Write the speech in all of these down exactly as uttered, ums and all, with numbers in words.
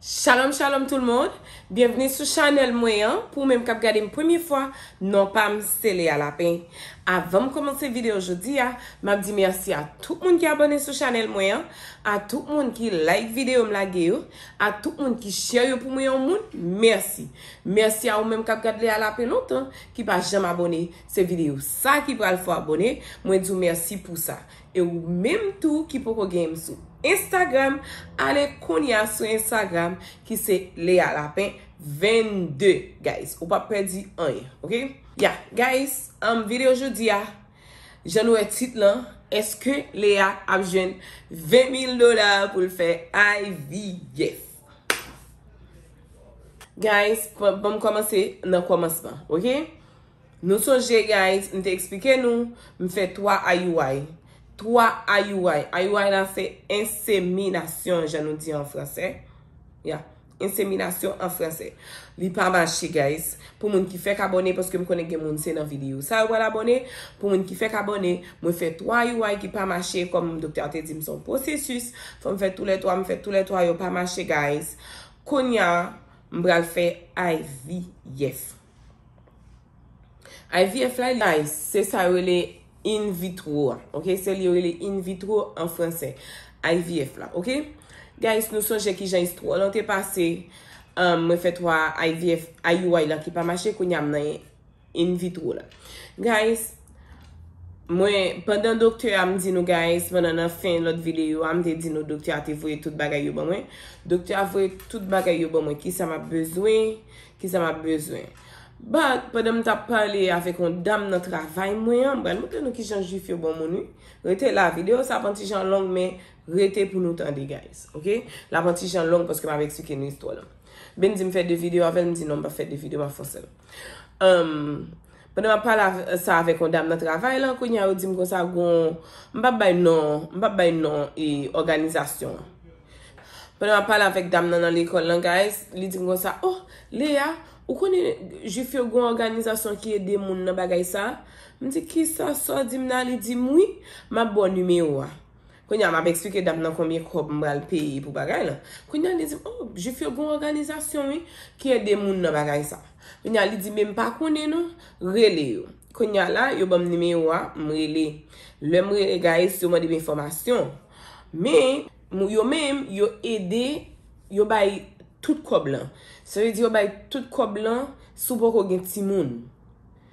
Shalom, shalom tout le monde. Byenvni sou chanèl mwen an. Pou ou menm k ap gade m premye fwa, non pa m se Lea Lapin. Avan m kòmanse videyo jodi a, m ap di mèsi a tout moun ki abòne sou chanèl mwen an, a tout moun ki like videyo m lage yo, a tout moun ki share yo pou mwen yon moun, mèsi. Mèsi a ou menm k ap gade Lea Lapin lontan, ki pa janm abòne, se videyo sa ki pral fè w abòne, mwen di w mèsi pou sa. E ou menm tou ki poko gen m sou Instagram, ale kounye a sou Instagram ki se Lea Lapin vennde, guys. Ou p ap pèdi anyen, ok? Ya, guys, um, videyo jodi a, jan nou wè tit lan, èske Lea ap jwenn ven mil dola pou l fè I V F? Guys, ban m kòmanse nan kòmansman, ok? Nou sonje, guys, m te eksplike nou, m fè twa I U I. Twa I U I. I U I la se enseminasyon, jan nou di an fransè. Ya, enseminasyon an fransè. Li pa mache, guys. Pou moun ki fèk abòne, paske m konnen gen moun se nan videyo sa yo pral abòne. Pou moun ki fèk abòne, mwen fè twa I U I ki pa mache, kòm doktè a te di m, se yon pwosesis. Fò m fè toulètwa, m fè toulètwa, yo pa mache, guys. Kounye a, m pral fè I V F. I V F la, guys, se sa yo rele in vitro a, ok? Se li yo rele in vitro an fransè. I V F la, ok? Guys, nou sonje kijan istwa lan te pase, um, mwen fè twa I V F, I U I lan ki pa mache, kounye a m nan in vitro la. Guys, mwen, pandan doktè a m di nou, guys, pandan nan fen lòt videyo a, m te di nou doktè a te voye tout bagay yo ban mwen. Doktè a voye tout bagay yo ban mwen, kisa m ap bezwen, kisa m ap bezwen. But, pandan m t ap pale avèk yon dam nan travay mwen an, m pral montre nou kijan jwif yo bon moun, wi. Rete la, videyo sa ap yon ti jan long, men rete pou nou tande, guys, ok? L ap yon ti jan long paske m ap eksplike nou istwa lan. Ben di m fè de videyo avè l, m di non, m p ap fè de videyo, m ap fè yon sèl. Um, pandan m ap pale av- sa avèk yon dam nan travay lan, kounye a yo di m konsa, gon, m p ap bay non, m p ap bay non e òganizasyon an. Pandan m ap pale avèk dam nan nan lekòl lan, guys, li di m konsa, "Oh, Lea, ou konnen jwif yo gon òganizasyon ki ede moun nan bagay sa?" M di, "Kisa, sa w di m nan?" Li di m, "Wi, m ap ba w nimewo a." Kounye a, m ap eksplike dam nan konbyen kòb m pral peye pou bagay lan. Kounye a, li di m, "Oh, jwif yo gon òganizasyon, wi, ki ede moun nan bagay sa." Kounye a, li di, "Men m pa konnen non, rele yo." Kounye a la, yo ban m nimewo a, m rele. Lè m rele, guys, yo mande m enfòmasyon. Men, mou- yo menm, yo ede, yo bay tout kòb lan. Sa vle di yo bay tout kòb lan si w poko gen timoun.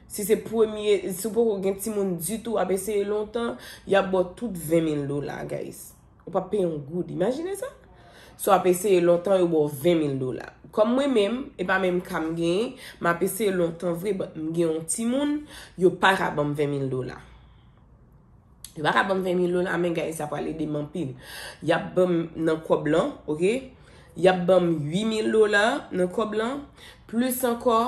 Si se premye, si w poko gen timoun ditou, w ap eseye lontan, y ap ba w tout ven mil dola, guys. Ou p ap peye yon goud. Imajine sa. So, w ap eseye lontan, yo ba w ven mil dola. Kòm mwen menm, e pa menm ka m genyen, m ap eseye lontan vre, but m gen yon timoun, yo pa ka ban m ven mil dola. Yo pa ka ban m ven mil dola, men guys, sa pral ede m anpil. Y ap ban m nan kòb lan, ok? Y ap ban m uit mil dola nan kòb lan. Plis ankò,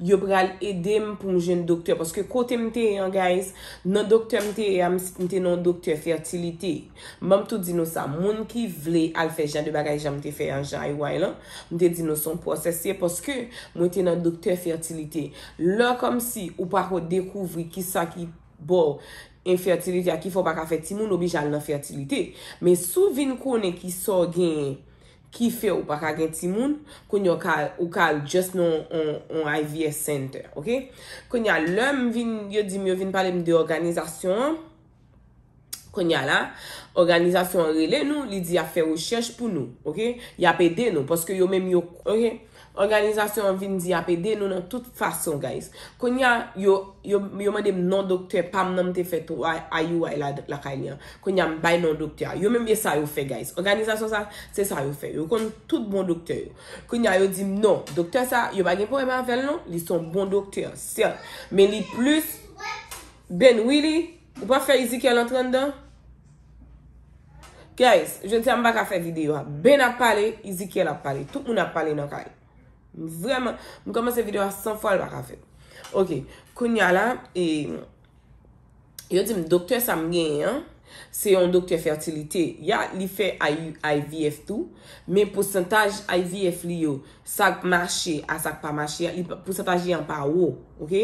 yo pral ede m pou m jwenn doktè. Paske kote m te ye an, guys, nan doktè m te ye a, m s- m te nan yon doktè fètilite. M ban m tou di nou sa, moun ki vle al fè jan de bagay jan m te fè an, jan I Y lan, m te di nou se yon pwosès ye, paske mwen te nan doktè fètilite. Lè kòmsi ou pako dekouvri kisa ki ba w enfètilite a, ki fè w pa ka fè timoun, oblije al nan fètilite. Men si w vin konnen kisa w genyen ki fè w pa ka gen timoun, kounye a w ka, ou ka al just nan on, on I V F center, ok? Kounye a, lè m vin, yo di m, yo vin pale m de òganizasyon an, kounye a la, òganizasyon an rele nou, li di y ap fè rechèch pou nou, ok? Y ap ede nou, paske yo menm yo, ok? Òganizasyon an vin di y ap ede nou nan tout fason, guys. Kounye a, yo, yo, yo mande m non doktè pa m nan m te fè twa I U I la, lakay li an. Kounye a, m bay non doktè a. Yo menm, e sa yo fè, guys. Òganizasyon sa, se sa yo fè. Yo konn tout bon doktè yo. Kounye a, yo di m non, doktè sa, yo pa gen pwoblèm avè l non, li se yon bon doktè, sèt. Men li plis, Ben, wi li, ou pa fè Ezekiel antre anndan? Guys, jodi a m pa ka fè videyo a. Ben ap pale, Ezekiel ap pale. Tout moun ap pale nan kay. M vrèman, m kòmanse videyo a san fwa l pa ka fèt. Ok, kounye a la, e, yo di m doktè sa m genyen an, se yon doktè fètilite. Ya, li fè I V F tou, men pousantaj I V F li yo, sa k mache a sa k pa mache a, li pa- pousantaj li an pa wo, ok?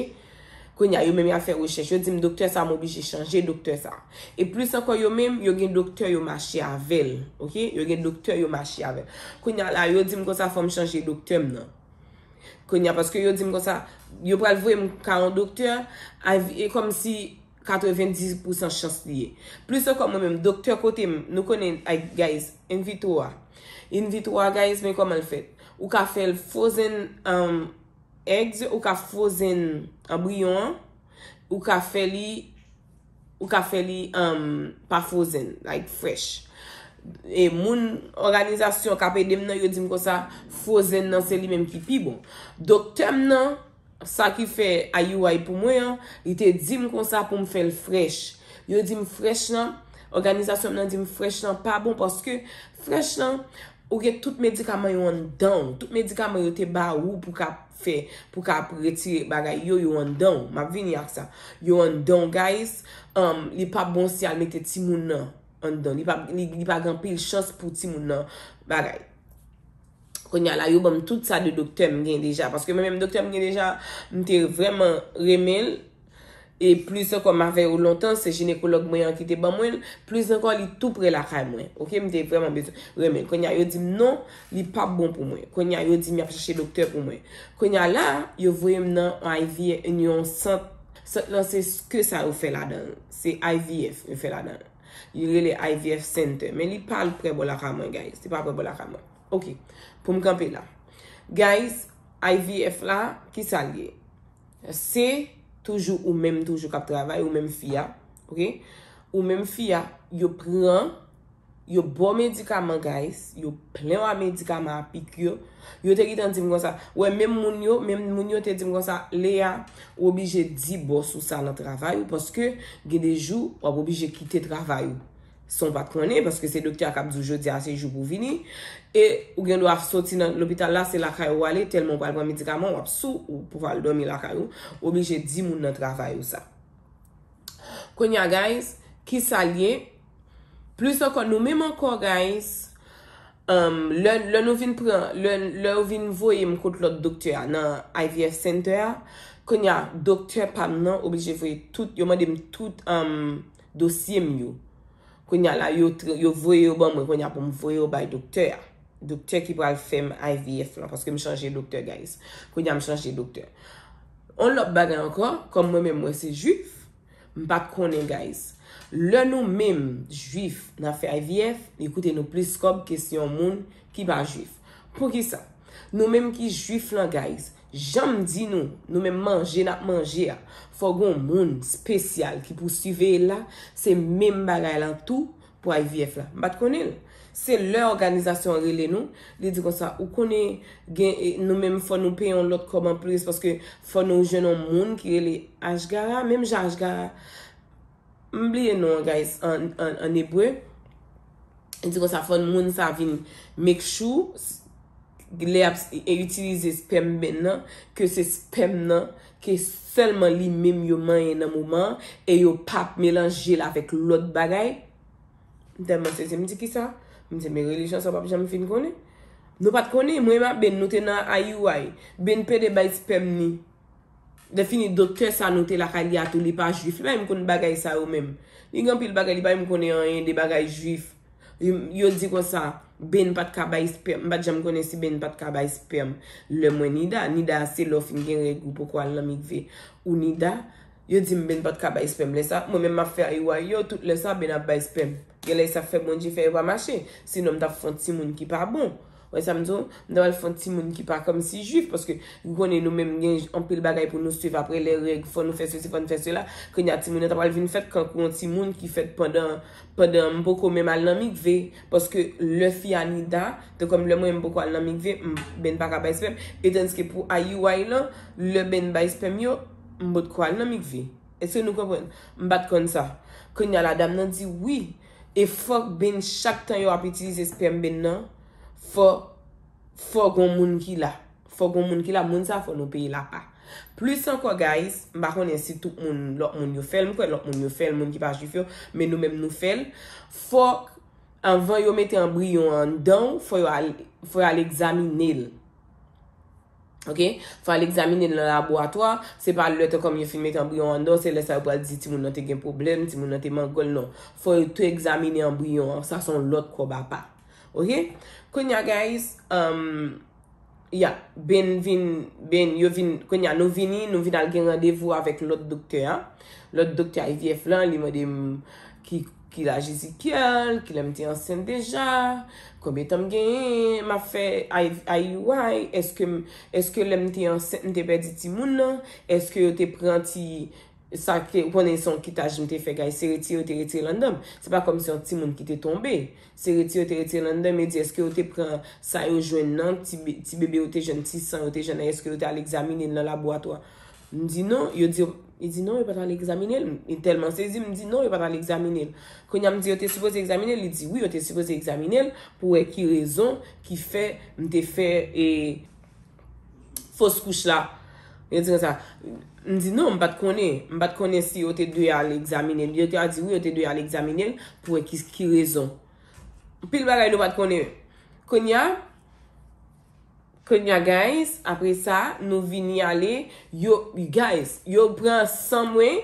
Kounye a, yo menm y ap fè rechèch. Yo di m, "Doktè sa, m oblije chanje doktè sa." E plis ankò, yo menm, yo gen doktè yo mache avè l. Oke? Yo gen doktè yo mache avè l. Kounye a la, yo di m konsa, "Fò m chanje doktè m nan." Kounye a, paske yo di m konsa, yo pral voye m ka yon doktè, a vi- e kòmsi katrevenndis pousan chans li ye. Plis ankò, mwen menm, doktè kote m, nou konnen, ay, guys, in vitro a. In vitro a, guys, men kòman l fèt. Ou ka fè l frozen, um, eggs, ou ka frozen anbriyon an, ou ka fè li, ou ka fè li, um, pa frozen, like, fresh. E moun òganizasyon k ap ede m nan, yo di m konsa, frozen nan se li menm ki pi bon. Doktè m nan, sa ki fè I U I pou mwen an, li te di m konsa pou m fè l fresh. Yo di m fresh lan, òganizasyon m nan di m fresh lan pa bon paske fresh lan, ou gen tout medikaman yo anndan w. Tout medikaman yo te ba ou pou ka fè, pou ka retire bagay yo, yo anndan w. M ap vini ak sa. Yo anndan w, guys. Um, li pa bon si al mete timoun nan anndan. Li pa, li, li pa gen anpil chans pou timoun nan bagay. Kounye a la, yo ban m tout sa de doktè m gen deja. Paske mwen menm doktè m gen deja, m te vrèman renmen l. E plis ankò, m avè yo lontan, se jinekològ mwen an ki te ban mwen l. Plis ankò, li tou pre lakay mwen. Oke, m te vrèman bezwen renmen l. Kounye a, yo di m non, li p ap bon pou mwen. Kounye a, yo di m y ap chache doktè pou mwen. Kounye a la, yo voye m nan I V F, yon sant. Sant lan, se ke sa yo fè ladan l. Se I V F yo fè ladan l. Li rele I V F Center. Men li pa l prè bò lakay mwen, guys. Li pa prè bò lakay mwen. Oke. Pou m kanpe la. Guys, I V F la, ki sa l ye? Se toujou ou menm toujou k ap travay, ou menm fi a. Oke? Ou menm fi a, yo pran, yo ba w medikaman, guys. Yo plen w a medikaman a pik yo. Yo te gentan di m konsa. Wè, menm moun yo, menm moun yo te di m konsa, Lea, ou oblije di bòs ou sa nan travay ou, paske gen de jou, w ap oblije kite travay ou. San w pa t konnen, paske se doktè a k ap di w jodi a se jou pou w vini. E ou gen dwa soti nan lopital la, se lakay ou ale, tèlman ou pral pran medikaman, w ap sou, ou pou al dòmi lakay ou, ou oblije di moun nan travay ou sa. Kounye a, guys, ki sa l ye? Plis ankò, nou menm ankò, guys, um, lè, lè nou vin pran, lè, lè yo vin voye m kot lòt doktè a nan I V F Center a, kounye a, doktè pa m nan oblije voye tout, yo mande m tout, um, dosye m yo. Kounye a la, yo, tr- yo voye yo ban mwen, kounye a pou m voye yo bay doktè a. Doktè ki pral fè m I V F lan, paske m chanje doktè, guys. Kounye a m chanje doktè. On lòt bagay ankò, kòm mwen menm mwen se jwif, m pa t konnen, guys. Lè nou menm jwif n ap fè I V F, li koute nou plis kòb ke si yon moun ki pa jwif. Poukisa? Nou menm ki jwif lan, guys, jan m di nou, nou menm manje n ap manje a, fò gon moun spesyal ki pou siveye l la, se menm bagay lan tou pou I V F la. M pa t konnen l. Se lè òganizasyon an rele nou, li di konsa, ou konnen gen, e, nou menm fò nou peye yon lòt kòb anplis, paske fò nou jwenn yon moun ki rele Ashgara, menm jan Ashgara, m bliye non an, guys, an, an, an ebre. Li di konsa, fò moun sa vin make sure, s- lè y ap s- e itilize spèm Ben nan, ke se spèm nan, ke sèlman li menm yo manyen nan moman an, e yo p ap melanje l avèk lòt bagay. M tèlman sezi, m di, "Kisa?" M di, "Men relijyon sa w p ap janm fin konnen." Nou pa t konnen, mwen menm ak Ben, nou te nan I U I. Ben pede bay spèm ni. Lè fini, doktè sa nou te lakay li a tou, li pa jwif. Li pa menm konn bagay sa yo menm. Li gen anpil bagay, li pa menm konnen anyen de bagay jwif. Yo, yo di konsa, Ben pa t ka bay spèm. M pa t janm konnen si Ben pa t ka bay spèm. Lè mwen Nida, Nida se lè w fin gen règ ou poko al nan mikve. Ou Nida, yo di m Ben pa t ka bay spèm. Lè sa, mwen menm m ap fè I U I yo, tout lè sa Ben ap bay spèm. Gen lè sa fè Bondye fè yo pa mache. Sinon m t ap fè yon timoun ki pa bon. Wè sa m di w? M ta pral fè yon timoun ki pa kòmsi jwif, paske ou konnen nou menm gen anpil bagay pou nou swiv apre lè règ, fò nou fè sesi, fò nou fè sela. Kounye a timoun nan ta pral vin fèt kankou yon timoun ki fèt pandan, pandan m poko menm al nan mikve, paske lè fi a Nida, te kòm lè mwen m poko al nan mikve, m, Ben pa ka bay spèm, e tandiske pou I U I lan, lè Ben bay spèm yo, m potko al nan mikve. Èske nou konprann? M pa t konn sa. Kounye a la dam nan di wi. E fòk Ben, chak tan yo ap itilize spèm Ben nan, fò, fò gon moun ki la. Fò gon moun ki la, moun sa fò nou peye l apa. Plis ankò, guys, m pa konnen si tout moun, lòt moun yo fè l, m kwè lòt moun yo fè l, moun ki pa jwif yo, men nou menm nou fè l. Fòk, anvan yo mete anbriyon an anndan w, fò yo al, fò yo al egzamine l. Ok? Fò al egzamine l nan laboratwa. Se pa lè tan kòm yo fin mete anbriyon anndan, se lè sa yo pral di timoun nan te gen pwoblèm, timoun nan te mangòl, non. Fò yo tou egzamine anbriyon an. Sa se yon lòt kòb apa. Ok? Kounye a, guys, um, ya, Ben vin, Ben, yo vin, kounye a, nou vini, nou vin al gen randevou avèk lòt doktè a. Lòt doktè I V F lan, li mande m ki, ki laj Ezekiel, kilè m te ansent deja, konbyen tan m genyen, m ap fè I U I, èske m, èske lè m te ansent, m te pèdi timoun nan, èske yo te pran ti, sa ke, ou konnen se yon kitaj m te fè, guys, se retire yo te retire l anndan m. Se pa kòm se yon timoun ki te tonbe. Se retire yo te retire l anndan m, e di, èske yo te pran sa yo jwenn nan, ti be-, ti bebe yo te jwenn, ti san yo te jwenn nan, èske yo te al egzamine l nan laboratwa? M di non, yo di, li di non, yo pa t al egzamine l. Li tèlman sezi, m di non, yo pa t al egzamine l. Kounye a m di yo te sipoze egzamine l, li di wi, yo te sipoze egzamine l pou wè ki rezon ki fè m te fè, e, fos kouch la. Yo di konsa, m di non, m pa t konnen. M pa t konnen si yo te dwe al egzamine l. Yo te di wi, yo te dwe al egzamine l pou wè ki, ki rezon. Pil bagay nou pa t konnen. Kounye a, Kounye a, guys, apre sa, nou vini ale, yo, guys, yo pran san mwen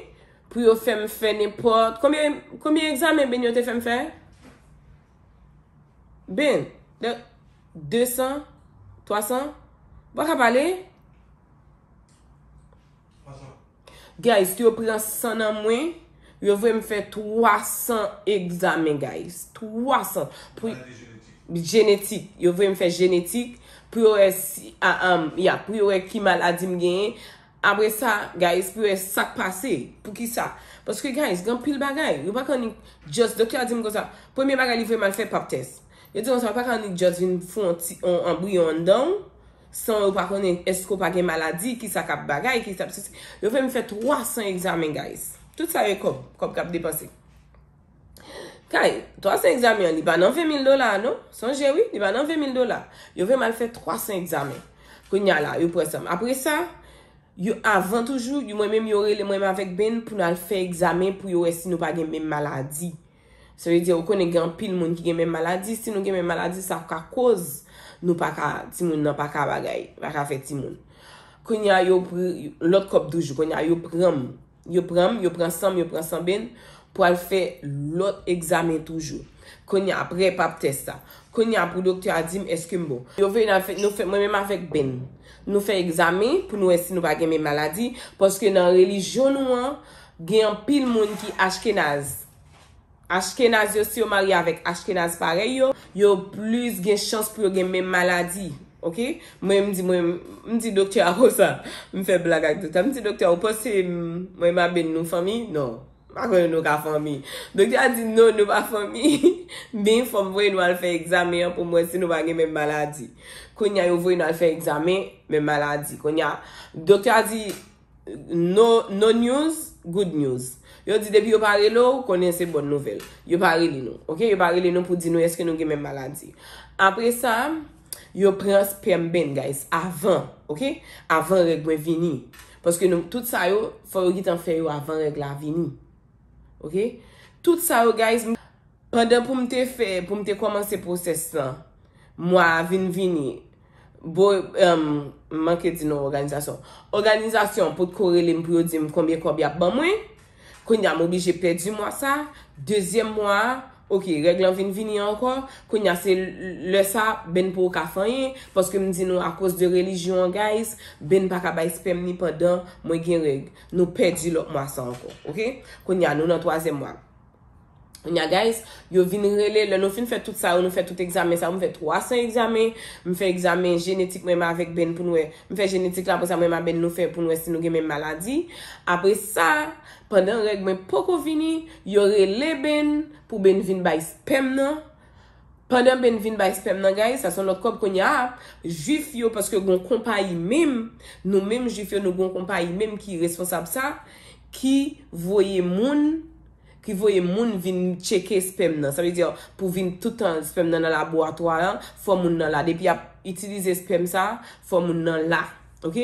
pou yo fè m fè nenpòt, konbyen, konbyen egzamen Ben yo te fè m fè? Ben, de, de san, twa san? Ou pa ka pale? Guys, yo pran san nan mwen, yo voye m fè twa san egzamen, guys. Twa san. Pou jenetik. Yo voye m fè jenetik pou yo wè si, a, um, ya, pou yo wè ki maladi m genyen. Apre sa, guys, pou yo wè sa k pase. Poukisa? Paske, guys, gen anpil bagay. Yo pa ka annik just, doktè a di m konsa. Premye bagay, li voye m al fè pap tès. Yo di konsa, yo pa ka annik just vin fè yon ti, yon anbriyon anndan w, san yo pa konnen èske w pa gen maladi, ki sa k ap bagay, ki sa k ap sesi. Yo fè m fè twa san egzamen, guys. Tout sa yo kòb, kòb k ap depanse. Kay, twa san egzamen an, li pa nan ven mil dola, non. Sonje, wi, li pa nan ven mil dola. Yo fè m al fè twa san egzamen. Kounye a la, yo pran san m. Apre sa, yo, avan toujou, yo, mwen menm, yo rele mwen menm avèk Ben pou n al fè egzamen pou yo wè si nou pa gen menm maladi. Sa vle di, ou konnen gen anpil moun ki gen menm maladi. Si nou gen menm maladi, sa ka koz nou pa ka, timoun nan pa ka bagay, pa ka fè timoun. Kounye a, yo pri-, lòt kòb toujou. Kounye a, yo pran m. Yo pran m, yo pran san m, yo pran san Ben pou al fè lòt egzamen toujou. Kounye a, apre pap tès sa. Kounye a, pou doktè a di m èske m bon. Yo vle n al fè, nou fè, mwen menm avèk Ben, nou fè egzamen pou nou wè si nou pa gen menm maladi. Paske nan relijyon nou an, gen anpil moun ki Ashkenaz. Ashkenaz yo, si yo marye avèk Ashkenaz parèy yo, yo plis gen chans pou yo gen menm maladi. Ok? Mwen, m di, mwen, m di doktè a konsa. M fè blag ak doktè a. M di, "Doktè, ou panse m, mwen, m a Ben, nou fanmi?" Non. M pa konnen nou ka fanmi. Doktè a di, "Non, nou pa fanmi." Men fò m voye nou al fè egzamen an pou m wè si nou pa gen menm maladi. Kounye a, yo voye nou al fè egzamen, menm maladi. Kounye a, doktè a di, "No, no news, good news." Yo di depi yo pa rele w, konnen se bòn nouvèl. Yo pa rele nou, ok? Yo pa rele nou pou di nou èske nou gen menm maladi. Apre sa, yo pran spèm Ben, guys, avan, ok? Avan règ mwen vini. Paske nou, tout sa yo, fò yo gentan fè yo avan règ la vini. Ok? Tout sa yo, guys, m-, pandan pou m te fè, pou m te kòmanse pwosès lan, mwa a vin vini. Bo, em, m manke di non òganizasyon. Òganizasyon potko rele m pou yo di m konbyen kòb y ap ban mwen. Kounye a, m oblije pèdi mwa sa. Dezyèm mwa a, ok, règ lan vin vini ankò. Kounye a, se l-, lè sa, Ben poko ka fè anyen. Paske m di nou, akoz de relijyon an, guys, Ben pa ka bay spèm ni pandan mwen gen règ. Nou pèdi lòt mwa sa ankò, ok? Kounye a, nou nan twazyèm mwa. Kounye a, guys, yo vin rele, lè nou fin fè tout sa yo, nou fè tout egzamen sa yo, m fè twa san egzamen, m fè egzamen jenetik mwen menm avèk Ben pou n wè, m fè jenetik la, apre sa mwen menm a Ben nou fè pou n wè si nou gen menm maladi. Apre sa, pandan règ mwen poko vini, yo rele Ben pou Ben vin bay spèm nan. Pandan Ben vin bay spèm nan, guys, sa se yon lòt kòb kounye a. Jwif yo, paske gon konpayi menm, nou menm jwif yo, nou gon konpayi menm ki responsab sa, ki voye moun, ki voye moun vin tcheke spèm nan. Sa vle di, pou vin tout tan spèm nan nan laboratwa a, fò moun nan la. Depi y ap itilize spèm sa, fò moun nan la. Ok?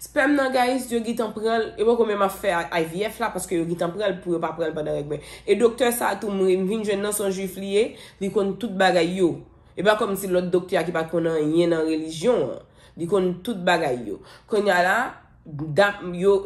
Spèm nan, guys, yo gentan pran l, yo poko menm ap fè I V F la, paske yo gentan pran l pou yo pa pran l pandan règ mwen. E doktè sa a tou, mwen, m vin jwenn nan, se yon jwif li ye, li konn tout bagay yo. E pa kòmsi lòt doktè a ki pa t konn anyen nan relijyon an, li konn tout bagay yo. Kounye a la, dam yo,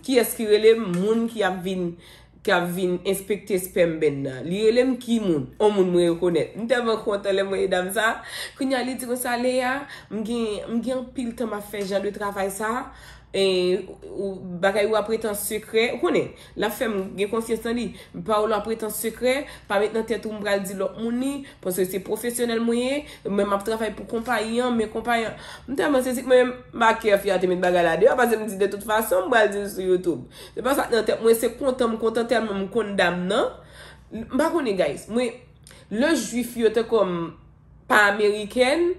kiyès ki rele m? Moun ki ap vin, ki ap vin enspekte spèm bèn nan. Li rele m ki moun? On moun mwen rekonèt. M tèlman kontan lè m wè dam sa. Kounye a li di konsa, Lea, m gen, m gen anpil tan m ap fè jan de travay sa. E, ou, bagay ou ap ret an sekrè. Ou konnen, l ap fè m gen konfyans nan li. Pawòl ou ap ret an sekrè, pa met nan tèt ou m pral di lòt moun li, paske se pwofesyonèl mwen ye, mwen m ap travay pou konpayi an, men konpayi an. M tèlman sezi, mwen menm, m pa kè fi a te met bagay la deyò, paske m di de tout fason, m pral di l sou YouTube. Se pa sa k nan tèt mwen, se kontan, m kontan tèlman m konn dam nan. M pa konnen, guys, mwen, lè jwif yo te kòm pa amerikèn,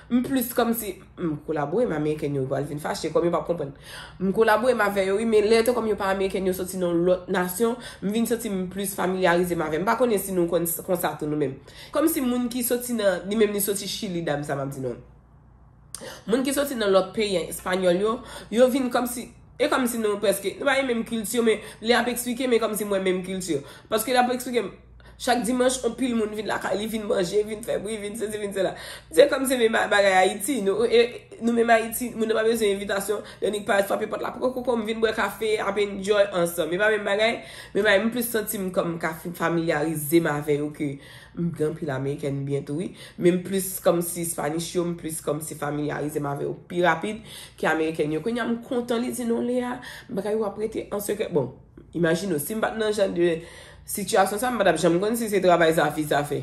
m plis kòmsi, m kolabore, men amerikèn yo pral vin fache, kòm yo p ap konprann. M kolabore m avè yo, wi, men lè yo te kòm yo pa amerikèn, yo soti nan lòt nasyon, m vin santi m plis familyarize m avè. M pa konnen si nou konn s-, konsa tou nou menm. Kòmsi moun ki soti nan, li menm li soti Chili, dam sa m ap di nou. Moun ki soti nan lòt peyi, espanyòl yo, yo vin kòmsi, e kòmsi nou prèske, nou pa gen menm kilti, men lè y ap eksplike, men kòmsi m wè menm kilti. Paske l ap eksplike m, chak dimanch, on pil moun vin lakay li, vin manje, vin fè bri, vin sesi, vin sela. Se kòmsi menm ba-, bagay Ayiti. Nou, e, nou menm Ayiti, moun nan pa bezwen envitasyon. Lè nèg pa frape pòt la, pokokoko, m vin bwè kafe, ap enjoy ansanm. E pa menm bagay, men bagay, m plis santi m kòm m ka fi-, familyarize m avè yo ke m gen anpil amerikèn byen tou, wi. Men m plis kòmsi Spanish yo, m plis kòmsi familyarize m avè yo pi rapid ke amerikèn yo. Kounye a m kontan li di non, Lea, bagay yo ap rete an sekrè. Bon, imajine w, si m pa t nan jan de sitiyasyon sa, m pa t ap janm konn si se travay sa fi sa fè.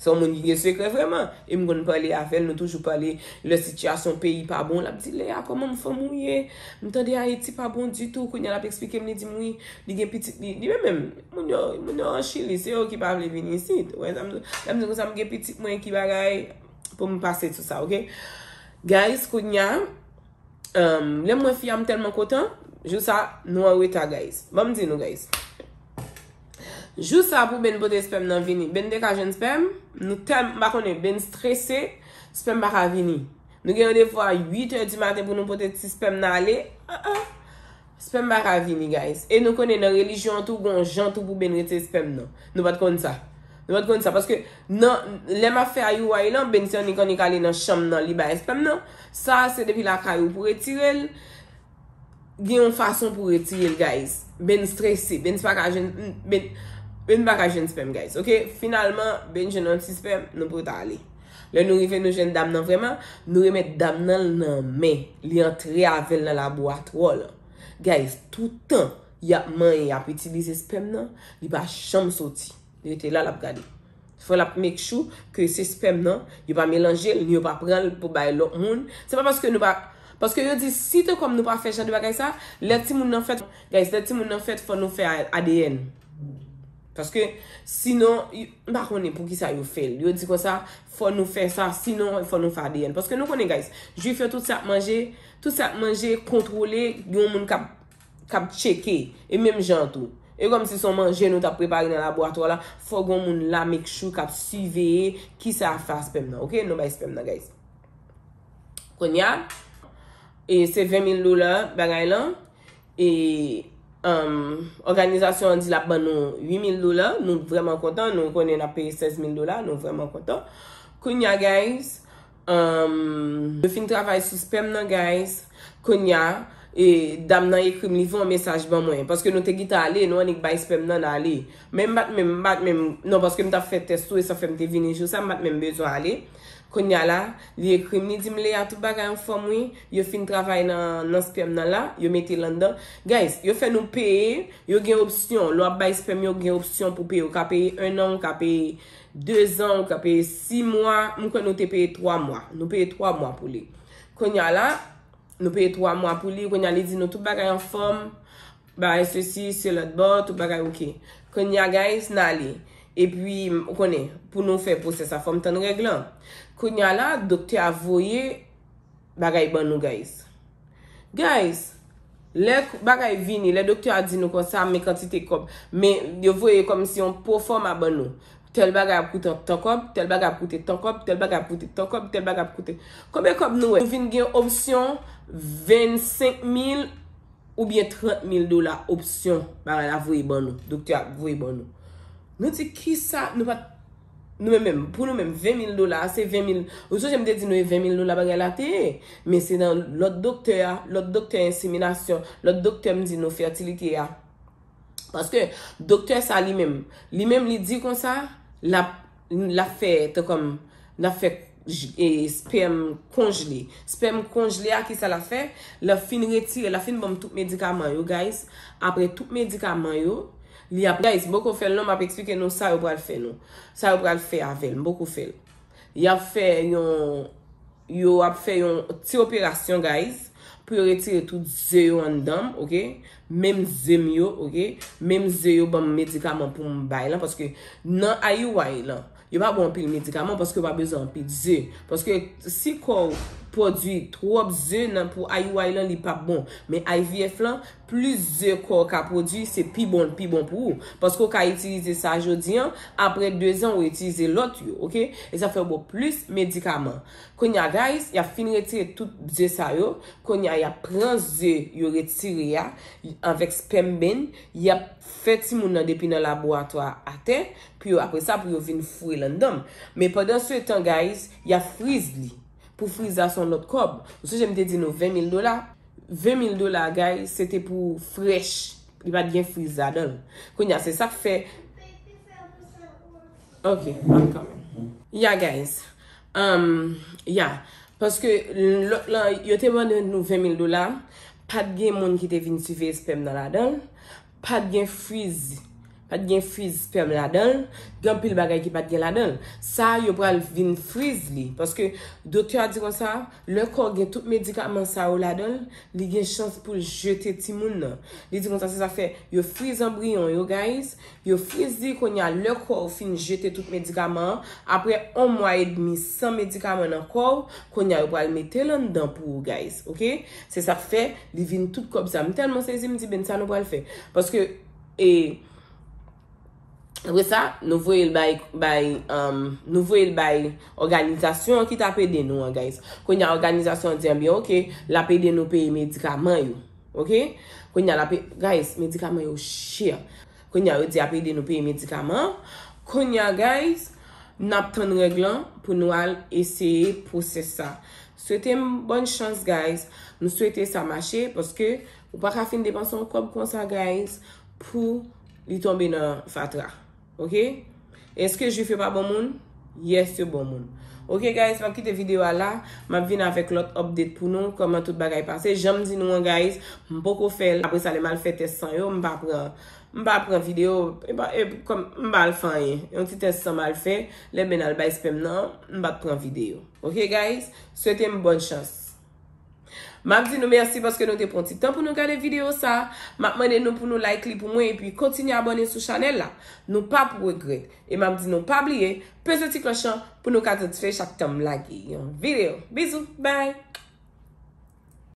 Se yon moun ki gen sekrè vrèman. E m konn pale avè l, nou toujou pale. Lè sitiyasyon peyi pa bon, l ap di, Lea, kòman m fanm ou ye? M tande Ayiti pa bon ditou. Kounye a l ap eksplike m, li di m, wi, li gen pitit li, li menm menm. Moun yo, moun yo an Chili, se yo ki pa vle vin isit. Ou wè sa m di w? Lè m di konsa, m gen pitit mwen ki bagay pou m pase sou sa, oke? Guys, kounye a, um, lè m wè fi a, m tèlman kontan. Jou sa, nou an reta, guys. Ban m di nou, guys. Jou sa pou Ben pote spèm nan vini. Ben te ka jwenn spèm, nou tèl-, m pa konnen, Ben strese, spèm pa ka vini. Nou gen randevou a uit è di maten pou nou pote ti spèm nan ale. Ah, ah. Spèm pa ka vini, guys. E nou konnen nan relijyon an tou, gon jan tou pou Ben retire spèm nan. Nou pa t konn sa. Nou pa t konn sa. Paske nan, lè m ap fè I U I lan, Ben se annik annik ale nan chanm nan, li bay spèm nan. Sa, se depi lakay ou pou retire l. Gen yon fason pou retire l, guys. Ben strese, Ben pa ka jwenn, Ben, Ben pa ka jwenn spèm, guys. Oke? Finalman, Ben jwenn yon ti spèm, nou pote ale. Lè nou rive, nou jwenn dam nan vrèman, nou remèt dam nan l nan men. Li antre avè l nan laboratwa lan. Guys, toutan y ap manyen, y ap itilize spèm nan, li pa janm soti. Li rete la, l ap gade. Fò l ap make sure ke se spèm nan, yo pa melanje l, ni yo pa pran l pou bay lòt moun. Se pa paske nou pa, paske yo di, si te kòm nou pa fè jan de bagay sa, lè timoun nan fèt, guys, lè timoun nan fèt, fò nou fè A D N. Paske, sinon, y-, m pa konnen poukisa yo fè l. Yo di konsa, fò nou fè sa, sinon, fò nou fè A D N. Paske nou konnen, guys, jwif yo, tout sa ap manje, tout sa ap manje, kontwole, gen yon moun k ap k ap tcheke. E menm jan tou. E kòmsi se yon manje nou t ap prepare nan laboratwa la, fò gon moun la make sure k ap siveye kisa ap fè a spèm nan. Oke? Nou bay spèm nan, guys. Kounye a, e se ven mil dola bagay lan. E, um, òganizasyon an di l ap ban nou uit mil dola. Nou vrèman kontan. Nou konnen n ap peye sèz mil dola. Nou vrèman kontan. Kounye a, guys, um, yo fin travay sou spèm nan, guys. Kounye a, e, dam nan ekri m, li voye yon mesaj ban mwen. Paske nou te gentan ale, nou annik bay spèm nan, n ale. Men m pa t menm, m pa t menm, non, paske m t ap fè tès tou, e sa fè m te vini jou sa, m pa t menm bezwen ale. Kounye a la, li ekri m, li di m, Lea, tout bagay anfòm, wi. Yo fin travay nan, nan spèm nan la, yo mete l anndan. Guys, yo fè nou peye, yo gen opsyon. Lè w ap bay spèm, yo gen opsyon pou peye. Ou ka peye en an, ou ka peye de zan, ou ka peye sis mwa. M kwè nou te peye twa mwa. Nou peye twa mwa pou li. Kounye a la, nou peye twa mwa pou li. Kounye a, li di nou tout bagay anfòm. Bagay sesi, se lòt bò, tout bagay oke. Kounye a, guys, n ale. Epi, ou konnen, pou nou fè pwosès la, fò m tann règ lan. Kounye a la, doktè a voye bagay ban nou, guys. Guys, lè k-, bagay vini, lè doktè a di nou konsa, men kantite kòb, men yo voye kòmsi yon pwofòma ban nou. Tèl bagay ap koute tan kòb, tèl bagay ap koute tan kòb, tèl bagay ap koute tan kòb, tèl bagay ap koute. Konbyen kòb nou wè? Nou vin gen opsyon vennsenk mil oubyen trant mil dola opsyon bagay la voye ban nou, doktè a voye ban nou. Nou di, kisa, nou pa t, Nou menm, menm, pou nou menm, ven mil dola, se ven mil. Ou sonje m te di nou e ven mil dola bagay la te ye. Men se nan lòt doktè a, lòt doktè enseminasyon, lòt doktè m di nou fètilite a. Paske doktè sa li menm, li menm li di konsa, l ap, l ap fè, tankou, l ap fè j- e, spèm konjle. Spèm konjle a, kisa l ap fè? L ap fin retire, l ap fin ban m tout medikaman yo, guys. Apre tout medikaman yo, li ap, guys, m poko fè l non, m ap eksplike nou sa yo pral fè nou. Sa yo pral fè avè l, m poko fè l. Y ap fè yon, yo ap fè yon ti operasyon, guys, pou yo retire tout ze yo anndan m, oke? Menm ze m yo, oke? Menm ze yo ban m medikaman pou m bay lan, paske nan I U I lan, yo pa ba w anpil medikaman paske yo pa bezwen anpil ze. Paske si kò w pwodui twòp ze nan pou I U I lan, li p ap bon. Men I V F lan, plis ze kò w ka pwodui, se pi bon, pi bon pou ou. Paske w ka itilize sa jodi an, apre de zan, ou itilize lòt yo, oke? E sa fè w ba w plis medikaman. Kounye a, guys, y ap fin retire tout ze sa yo. Kounye a, y ap pran ze yo retire a, avèk spèm bank, y ap fè timoun nan depi nan laboratwa atè, pou yo, apre sa, pou yo vin foure l anndan m. Men pandan se tan, guys, y ap friz li. Pou friz la, se yon lòt kòb. Ou sonje m te di nou ven mil dola? Ven mil dola, guys, se te pou frèch. Li pa t gen friz ladan l. Kounye a, se sa k fè. Ok, I'm coming. Yeah, guys. Um, yeah. Paske lòt lan, yo te mande nou ven mil dola. Pa t gen moun ki te vin siveye spèm nan ladan l. Pa t gen friz. Pa t gen friz spèm ladan l. Gen anpil bagay ki pa t gen ladan l. Sa, yo pral vin friz li. Paske doktè a di konsa, lè kò w gen tout medikaman sa yo ladan l, li gen chans pou l jete timoun nan. Li di konsa, se sa fè yo friz anbriyon yo, guys. Yo friz li, kounye a, lè kò w fin jete tout medikaman an, apre yon mwa edmi san medikaman nan kò w, kounye a, yo pral mete l anndan pou ou, guys, oke? Se sa k fè, li vin tout kòb sa. M tèlman sezi, m di, "Ben, sa nou pral fè?" Paske, e, apre sa, nou voye l bay, bay, um, nou voye l bay òganizasyon an ki t ap ede nou an, guys. Kounye a, òganizasyon an di, "Ebyen, oke, l ap ede nou peye medikaman yo." Oke? Kounye a, l ap, guys, medikaman yo chè. Kounye a, yo di ap ede nou peye medikaman. Kounye a, guys, n ap tann règ lan pou nou al eseye pwosès sa. Swete m bòn chans, guys. Nou swete sa mache, paske ou pa ka fin depanse yon kòb konsa, guys, pou li tonbe nan fatra. Oke? Èske Jwif yo pa bon moun? Yes, yo bon moun. Oke, guys, m ap kite videyo a la. M ap vin avèk lòt update pou nou, kòman tout bagay pase. Jan m di nou an, guys, m poko fè l. Apre sa, lè m al fè tès san yo, m pa pran, m pa pran videyo, e pa, e, kòm m pa al fè anyen. Yon ti tès san m al fè, lè Ben al bay spèm nan, m pa t pran videyo. Oke, guys? Swete m bòn chans. M ap di nou mèsi paske nou te pran ti tan pou nou gade videyo sa. M ap mande nou pou nou like li pou mwen epi kontinye abòne sou chanèl la. Nou p ap regrèt. E m ap di nou pa bliye, peze ti klòch lan pou nou ka notifye chak tan m lage yon videyo. Bizou, bye!